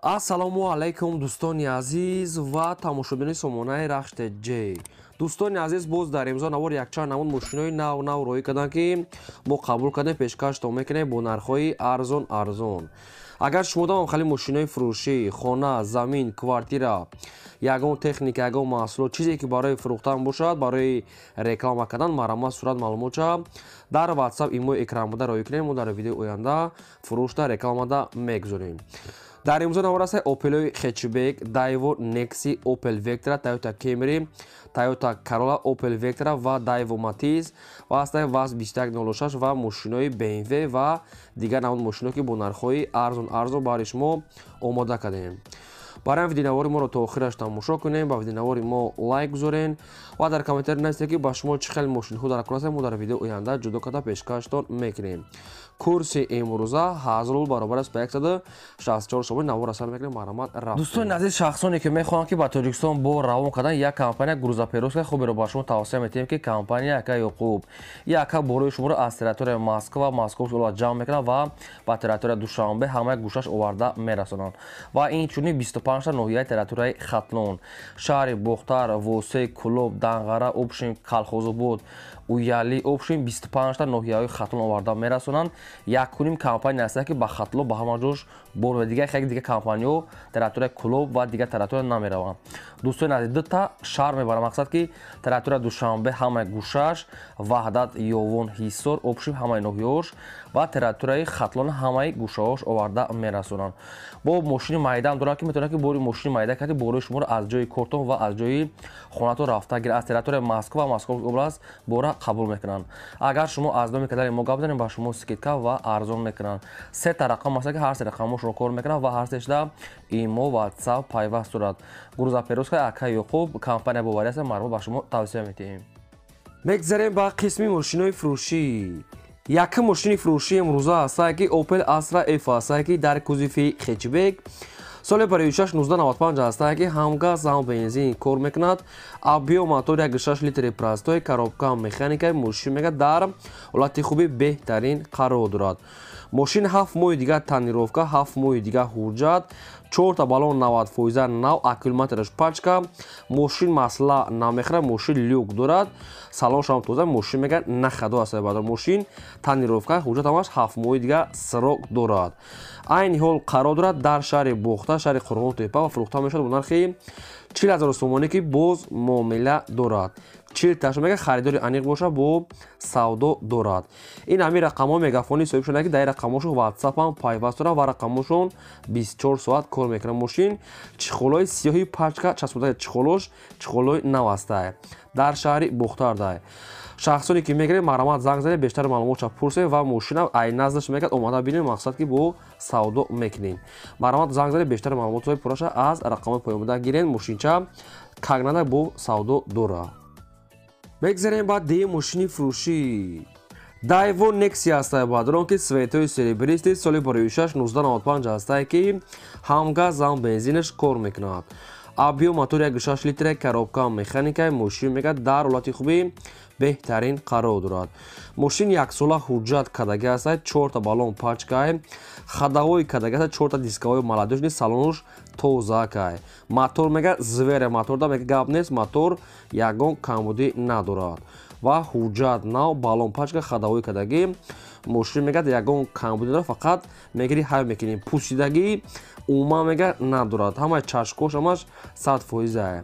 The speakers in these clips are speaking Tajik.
Ассалому алайкум, дӯстони азиз ва тамошобинони сомонаи Рахш ТЖ. Дӯстони азиз, боз дар имзо навор якчанд намуд мошинои нав нав роҳӣ карданд, ки мо қабул кардем, пешкаштон мекунем бо нархҳои арзон арзон. Агар шумо давом хали мошинои фурӯшӣ, хона, замин, квартира, ягон техника, ягон маҳсулот, чизе ки барои фурӯхтан бошад, барои реклама кардан, марҳамат, сурат, маълумотша дар WhatsApp, имои экран буда роҳӣ кунем. Мо дар видеои оянда фурӯшда, рекламада мегузорем. Дар имзо навор аст Opel Hatchback, Daewoo Nexi, Opel Vectra, Toyota Camry, Toyota Corolla, Opel Vectra ва Daewoo Matiz ва ҳастаи ВАЗ 2106 ва мошинои BMW ва дигар намуд мошино, ки бо нархҳои арзон арзон барои шумо омода кардем. Барои видеонавори моро то охираш тамошо кунем, ба видеонавори мо лайк гузорен ва дар комментарий нависед, ки ба шумо чӣ хел мошинҳо дар кор ҳастанд. Мо дар видео оянда ҷудо карда пешкаштон мекунем. Курси имрӯза 1000 рубл баробар аст ба 164 сомон. Навор асар мекунем, марҳамат, рафт. Дӯстони азиз, шахсоне ки мехоҳанд, ки ба Тоҷикистон бор равон кардан, як компания грузоперевозка хуберо ба шумо тавсия метиҳем, ки компания Ака Ёқуб. Яка борои шуморо аз территорияи Москва, Московский область ҷамъ мекунад ва ба территорияи Душанбе ҳамаи гӯшаш оварда мерасонанд. Ва инчунин 25 ноҳияи территорияи Хатлон, шаҳри Бохтар, Восе, Кулоб, Данғара, общем, Калхозобод, Уяли, общем, 25 ноҳияҳои Хатлон оварда мерасонанд. Якуним компания ҳастанд, ки ба Хатлон ба ҳама ҷош бор ва дигар хеле дигар компаниҳо территорияи Кулоб ва дигар территория намераванд. Дӯстони азиз, дута шаҳр мебарам, мақсад ки территорияи Душанбе ҳамаи гӯшаш, Ваҳдат, Ёвон, Ҳисор, общем, ҳамаи ноҳияҳош ва территорияи Хатлон ҳамаи гӯшаҳош оварда мерасонанд. Бо мошини майдаам дорам, ки метавонад, ки бори мошини майда карди, борои шуморо аз ҷои кортон ва аз ҷои хонатон рафта гирад. Аз территорияи Москва ва Московский область бора қабул мекунанд. Агар шумо аз номи канали мо гап занед, ба шумо скидка ва арзон мекунанд. Сета рақам аст, ки ҳар се рақамошро кор мекунанд ва ҳар сешда имо, WhatsApp пайваст дорад. Грузоперевозка Ака Ёқуб компания боварӣ аст, марҳамат, ба шумо тавсия метиҳем. Мегзарем ба қисми мошинои фурӯшӣ. Якум мошини фурӯшӣ имрӯза ҳастае, ки Opel Astra F ҳастае, ки дар кузови хэтчбек, соли 56 1995 ҳастае, ки ҳам газ, ҳам бензин кор мекунад. Объём мотор 1,6 литри простой, коробка механика. Мошин мега дар ҳолати хуби беҳтарин қарор дорад. Мошин 7 моҳи дигар тонировка, 7 моҳи дигар ҳуҷҷат, чорта баллон 90 фоиза нав, аккумулятораш пачка. Мошин масла намехӯрад, мошин люк дорад, салоншам тоза. Мошин мега на ходу аст. Баъд мошин тонировка, ҳуҷҷат ҳамаш, 7 моҳи дигар срок дорад. Айни ҳол қарор дорад дар шаҳри Бохта, шаҳри Қурғонтепа ва фурӯхта мешавад бо нархи 40 000 сомонӣ, ки боз муомила дорад. 40 таш мега, харидори аниқ боша, бо савдо дорад. Ин ҳамин рақамҳо мегафони соҳиб шуда, ки дар ин рақамҳошон WhatsApp ҳам пайваст дорад ва рақамҳошон 24 соат кор мекунад. Мошин чехолои сиёҳи пачка часпода, чехолош чехолои нав астае. Дар шаҳри Бохтардай. Шахсоне ки мегиред, марҳамат, занг занед, бештар маълумотша пурсед ва мошина ай наздаш мекард, омада бинед, мақсад ки бо савдо мекунем. Марҳамат, занг занед, бештар маълумотҳои пурраша аз рақамҳои поёнбуда гиред. Мошинча как надо бо савдо дорад. Мегзарем ба дуюм мошини фурӯшӣ. Daewoo Nexia ҳастае, баъдрон ки цветои серебристый, соли 56 1995 ҳастае, ки ҳам газ, ҳам бензинаш кор мекунад. Объём мотор 1,6 литра, коробка механика. Мошин мега дар ҳолати хуби беҳтарин қарор дорад. Мошин яксола ҳуҷҷат кардагӣ ҳастад, чорта баллон пачкай, ходовой кардагӣ ҳастад, чорта дисковой молодёжный, салонош тозакай. Мотор мега зверя, моторда мега гап нест, мотор ягон камбудӣ надорад ва ҳуҷҷат нав, баллон пачка, ходовой кардагӣ. Мошин мегӯяд, ягон камбудӣ надорад, фақат мегири, ҳай мекунӣ. Пусидагӣ умуман мега надорад, ҳамаи чашкош ҳамаш 100 фоизае.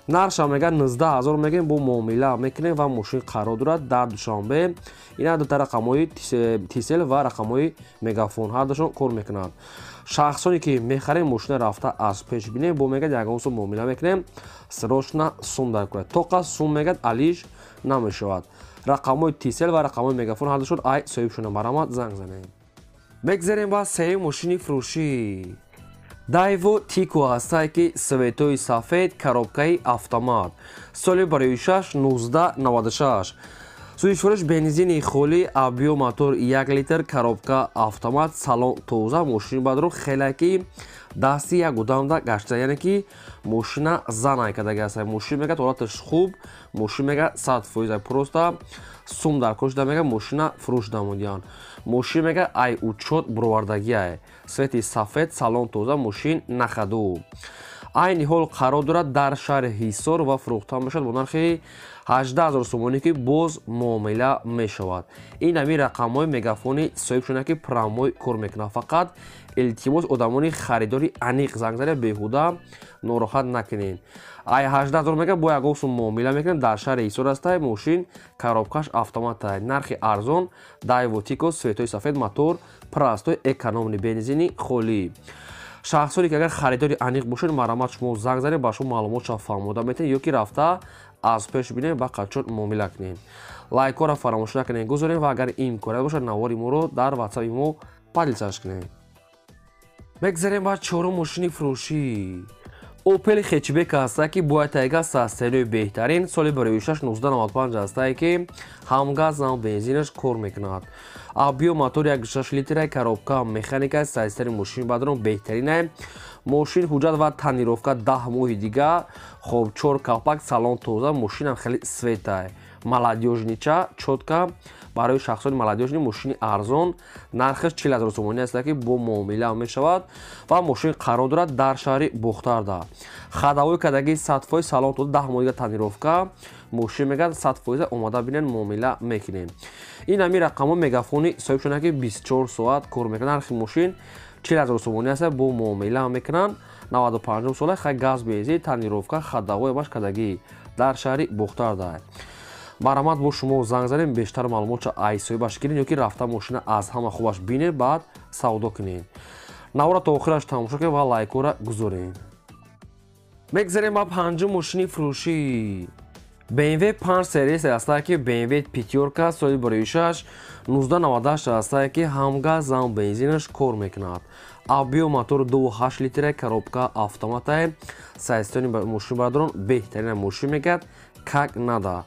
Нархша мега 19 000 мегӯем, бо муомила мекунем ва мошин қарор дорад дар Душанбе. Ина дута рақамҳои Тисел ва рақамҳои Мегафон ҳардушон кор мекунанд. Шахсоне ки мехарем, мошина рафта аз пеш бинем, бо мегӯяд, ягон сум муомила мекунем. Срочно сум дар кунад, тоқа сум мегӯяд, алиш намешавад. Рақамҳои Тисел ва рақамҳои Мегафон ҳардушон ай соҳибшона, марҳамат, занг занем. Мегзарем ба сеюм мошини фурӯшӣ. Daewoo Tico ҳастае, ки цветои сафед, коробкаи автомат, соли 56 1996. Сӯзишвориш бензини холӣ, объём мотор 1 литр, коробка автомат, салон тоза, мошини бадрон хеле ки дасти як одамда гашта, яъне ки мошина занай кардаги аст. Мошин мегӯяд ҳолаташ хуб, мошин мегӯяд 100%, просто сум дар кор шуда, мегӯяд мошина фурӯш намудиянд. Мошин мегӯяд ай учёт буровардагиай. Цвети сафед, салон тоза, мошин на ходу. Айни ҳол қарор дорад дар шаҳри Ҳисор ва фурӯхта мешавад бо нархи 18 000 сомонӣ, ки боз муомила мешавад. Ин ҳамин рақамҳои мегафони соҳиб шуда, ки прямой кор мекунад. Фақат илтимос, одамони харидори аниқ занг занед, беҳуда нороҳат накунед. Ай 18 000 мегӯяд, бо ягон сум муомила мекунем. Дар шаҳри Ҳисор ҳастай, мошин коробкаш автоматай, нархи арзон, Daewoo Tico, цветои сафед, мотор простой, экономный, бензини холӣ. Шахсоне ки агар харидори аниқ бошед, марҳамат, шумо занг занед, ба шумо маълумотша фаҳмода метавонед, ё ки рафта аз пеш бинед, ба қачон муомила кунед. Лайкҳоро фаромӯш накунед гузорем ва агар имконият бошад, навори моро дар ватсапи мо поделиться кунед. Мегзарем ба чорум мошини фурӯшӣ. Opel хэтчбек ҳаста, ки бояд тайга состоянияи беҳтарин, соли 2006, 1995 ҳастае, ки ҳам газ, ҳам бензинаш кор мекунад. Объём мотор 1,6 литра, коробка механика, состоянияи мошин бадрон беҳтаринае. Мошин ҳуҷҷат ва тонировка 10 моҳи дига. Хоб, чор калпак, салон тоза, мошинам хеле светае. Молодёжнича, чётко барои шахсони молодёжный мошини арзон, нархаш 40 000 сомонӣ аст, ки бо муомила мешавад ва мошин қарор дорад дар шаҳри Бохтарда. Ходовой кадаги 100%, салон тоза, 10 моҳи дига тонировка. Мошин мегӯяд 100%, омада бинед, муомила мекунем. Ин ҳамин рақамҳо мегафони соҳиб шуда, ки 24 соат кор мекунад. Нархи мошин 40 000 сомонӣ аст, бо муомила мекунанд. 95 сола, хай газ, бензин, тонировка, ходовой баш кадагӣ дар шаҳри Бохтарда. Марҳамат, бо шумо занг занем, бештар маълумотша ай соҳибаш гиред, ё ки рафта мошина аз ҳама хубаш бинед, баъд савдо кунед. Навора то охираш тамошо кунед ва лайкҳоро гузоред. Мегзарем ба панҷум мошини фурӯшӣ. BMW 5 серияси ҳастае, ки BMW пятёрка, соли 2006, 1998 ҳастае, ки ҳам газ, ҳам бензинаш кор мекунад. Объём мотор 2,8 литра, коробка автоматае. Состоянияи мошин бардорон беҳтарина, мошин мегӯяд как надо.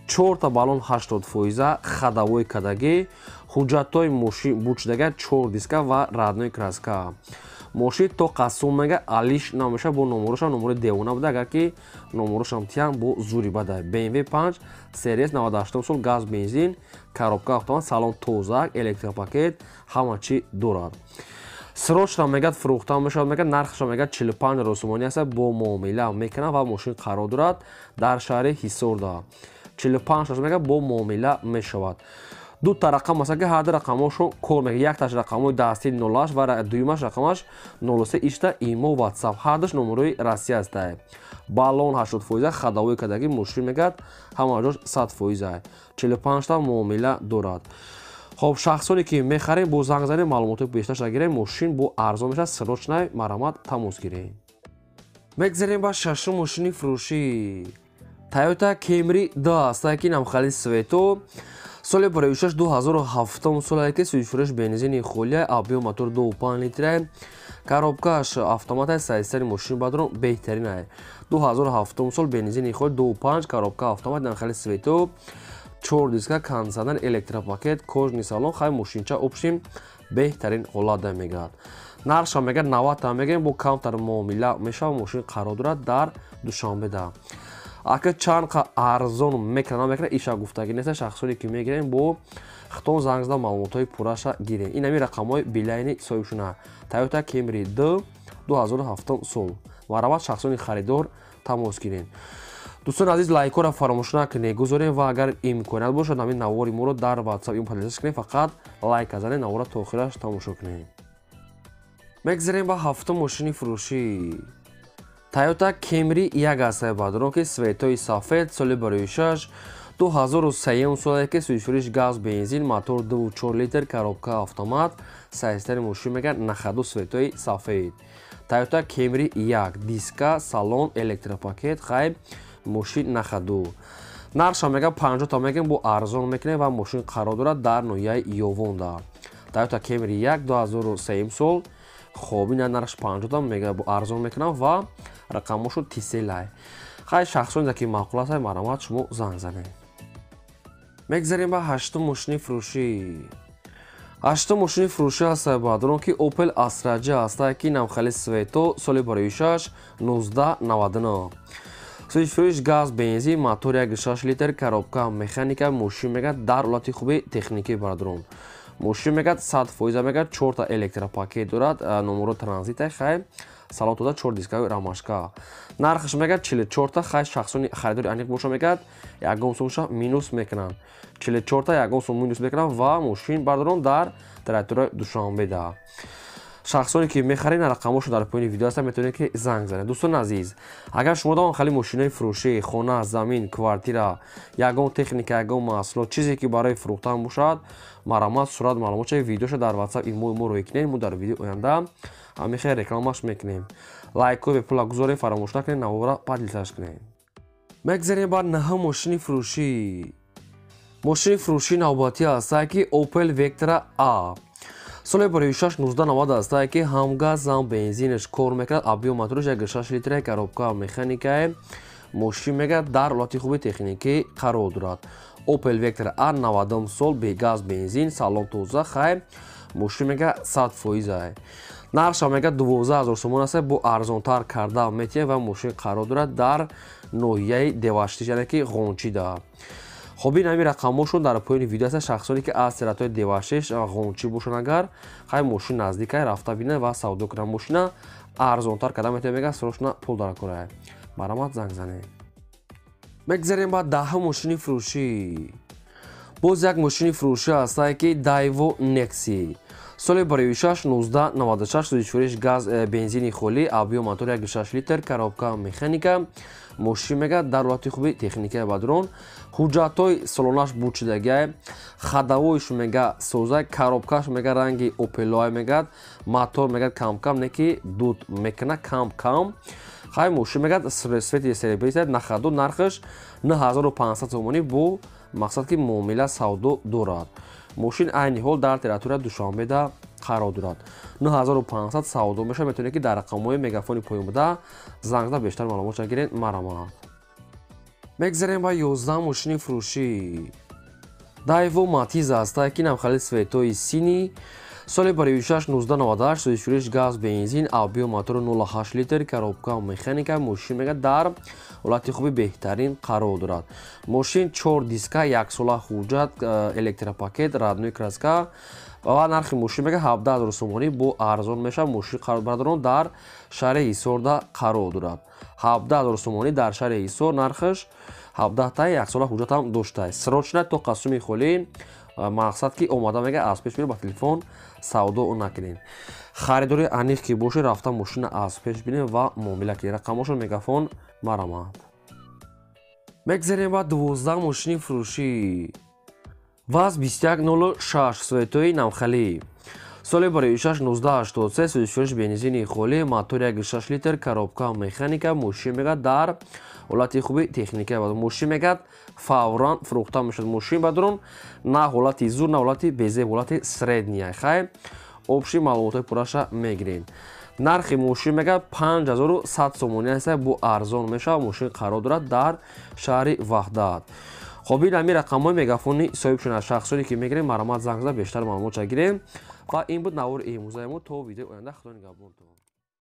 Чорта баллон 80%, ходовой кадагӣ, ҳуҷҷатҳои мошин бучдага, чор диска ва родной краска. Мошин то қассом мега алиш намеша, бо номерошам номери девона буда, агар ки номерошам тиям бо зури бада. BMW 5 series, 98 сол, газ, бензин, коробка автомат, салон тоза, электропакет, ҳама чӣ дорад. Срочно мегӯяд фурӯхта мешавад, мегӯяд нархаша мегӯяд 45 000 сомонӣ аст, бо муомила мекунад ва мошин қарор дорад дар шаҳри Ҳисорда. 45 000 мегӯяд, бо муомила мешавад. Дута рақам аст, ки ҳар ду рақамҳошон кор мекунад. Якташ рақамҳои дастии 08 ва дуюмаш рақамаш 03, ишта имо, ватсап, ҳардуш номерои Россия ҳастае. Баллон 80%, ходовой кардагӣ, мошин мегӯяд ҳама ҷош 100%. 45 та муомила дорад. Хоб, шахсоне ки мехарем, бо занг занем, маълумоти бештарша гирем, мошин бо арзон мешавад, срочно марҳамат тамос гирем. Мегзарем ба шашум мошини фурӯшӣ. Toyota Camry 2 ҳастае, ки намхали цвето, соли 2006, 2007 солае, ки сӯзишвориш бензини холия, объём мотор 2,5 литра, коробкааш автомат, состоянияи мошин бадрон беҳтаринае. 2007 сол, бензини холи, 2,5, коробка автомат, намхали цвето, чор диска, кондиционер, электропакет, кожаный салон, хай мошинча общем беҳтарин ҳолат мегӯяд. Нархша мегӯяд 90 та мегӯем, бо камтар муомила мешавад. Мошин қарор дорад дар Душанбеда. Ака чанд қа арзон мекунад, намекунад, иша гуфтагӣ нест. Шахсоне ки мегирем, бо хитон занг зада маълумотҳои пурраша гирем. Ин ҳамин рақамҳои билайни соҳибшуна. Toyota Camry 2, 2007 сол. Марҳамат, шахсони харидор тамос гирем. Дӯстони азиз, лайкҳоро фаромӯш накунед гузорем ва агар имконият бошад, ҳамин навори моро дар ватсап им поделиться кунед. Фақат лайк занед, навора то охираш тамошо кунед. Мегзарем ба ҳафтум мошини фурӯшӣ. Toyota Camry 1 ҳастае бадрон, ки цветои сафед, соли 2006, 2003 соле, ки сӯзишвориш газ, бензин, мотор 2,4 литр, коробка автомат, состоянияи мошин мегӯяд на ходу, цветои сафед. Toyota Camry 1, диска, салон, электропакет, хай мошин на ходу. Нархша мегӯяд 50 та мегӯем, бо арзон мекунем ва мошин қарор дорад дар ноҳияи Ёвонда. Toyota Camry 1, 2003 сол. Хоб, ина нархш 50 та мегӯяд, бо арзон мекунам ва рақамҳошо тиселай. Хай, шахсоне ки маъқул аст, марҳамат, шумо занг занед. Мегзарем ба ҳаштум мошини фурӯшӣ. Ҳаштум мошини фурӯшӣ ҳастае, бародарон, ки Opel Astra J ҳастае, ки намхали свето, соли барои 6 1999. Сӯзишфурӯш газ, бензин, мотор 1.6 литр, коробка механика, мошин мегад дар ҳолати хуби техникӣ, бародарон. Мошин мегад 100% мегад, 4та электропакет дорад, номеро транзита, хай салон тоза, 4 дискаи рамашка. Нархаш мегад 44та, хай шахсони харидори аниқ боша мегад, ягон сумша минус мекунанд. 44та ягон сум минус мекунанд ва мошин, бародарон, дар территорияи Душанбеда. Шахсоне ки мехаред, рақамошо дар поёни видео ҳастанд, метавонед ки занг занед. Дӯстони азиз, агар шумо давом хали мошинои фурӯшӣ, хона, замин, квартира, ягон техника, ягон маҳсулот, чизе ки барои фурӯхтан бошад, марамат сурат маълумотшаи видеошо дар WhatsApp имои мо рӯй кунед, мо дар видеои оянда ҳамин хел рекламаш мекунем. Лайкҳои бепула гузоред, фаромӯш накунед, навора поделиться кунед. Мегзарем ба наҳум мошини фурӯшӣ. Мошини фурӯшии навбатӣ ҳастае ки Opel Vectra A. Соли барои 6 1990 ҳастае, ки ҳам газ, ҳам бензинаш кор мекунад, объём мотораш 1.6 литра, коробка механикае, мошин мегад дар ҳолати хуби техникӣ қарор дорад. Opel Vectra A 90 сол, бе газ, бензин, салон тоза, хай мошин мегад 100%. Нархша мегад 12 000 сомон аст, бо арзонтар карда метиҳем ва мошин қарор дорад дар ноҳияи Деваштич, яъне ки Ғончида. Хоб, ин ҳамин рақамҳошон дар поёни видео ҳаст. Шахсоне ки аз территорияи Деваштич, Ғончӣ бошанд, агар хай мошин наздикай, рафта бинанд ва савдо кунанд. Мошина арзонтар карда метавонед, мегӯяд срочно пул дар кора. Марамат занг занед. Мегзарем ба даҳум мошини фурӯшӣ. Боз як мошини фурӯшӣ ҳастае ки Daewoo Nexi. Соли барои 6 1996, сӯзишфурӯш газ, бензини холӣ, объём мотор 1.6 литр, коробка механика, мошин мегад дар ҳолати хуби техникаи, бародарон. Ҳуҷҷатҳои салонаш бучидагиай, ходовойш мега созай, коробкаш мега ранги Опелоай мегад, мотор мегад кам-кам неки дуд мекуна кам-кам. Хай мошин мегад свети серебристый на ходу, нархаш 9500 сомонӣ, бо мақсад ки муомила савдо дорад. Мошин айни ҳол дар территорияи Душанбеда қарор дорад. 9500 савдо мешавад, метавонед ки дар рақамҳои мегафони поён буда занг зада бештар маълумотша гиред, марамат. Мегзарем ба 11 мошини фурӯшӣ. Daewoo Matiz ҳастае ки намхали светои синий, соли барои 6 1998, сӯзишфурӯш газ, бензин, объём мотор 0.8 литр, коробка механика, мошин мегад дар ҳолати хуби беҳтарин қарор дорад. Мошин 4 диска, яксола ҳуҷҷат, электропакет, родной краска ва нархи мошин мегад 17 000 сомонӣ, бо арзон мешавад. Мошин, бародарон, дар шаҳри Ҳисорда қарор дорад. 17 000 сомонӣ дар шаҳри Ҳисор нархаш 17 та, яксола ҳуҷҷатам доштааст. Срочно то қасуми холӣ, мақсад ки омада мега аз пеш бинед, ба телефон савдо накунед. Харидори аниқ ки бошед, рафта мошина аз пеш бинед ва муомила кунед. Рақамҳошон мегафон, марамат. Мегзарем ба 12 мошини фурӯшӣ. ВАЗ 2106, светои намхалӣ. Соли барои 6 1983, сӯзишфурӯш бензини холӣ, мотор 1.6 литр, коробка механика, мошин мегад дар ҳолати хуби техника. Мошин мегад фавран фурӯхта мешавад. Мошин, бародарон, на ҳолати зур, на ҳолати безеб, ҳолати средний. Хай общий маълумотҳои пурраша мегирем. Нархи мошин мегад 5100 сомонӣ аст, бо арзон мешавад. Мошин қарор дорад дар шаҳри Ваҳдат. Хоб, ин ҳамин рақамҳои мегафони соҳиб шуда. Шахсоне ки мегирем, марамат занг зада бештар маълумотша гирем. Ва ин буд навори имрӯзаи мо. То видеои оянда, Худо нигаҳбонтон.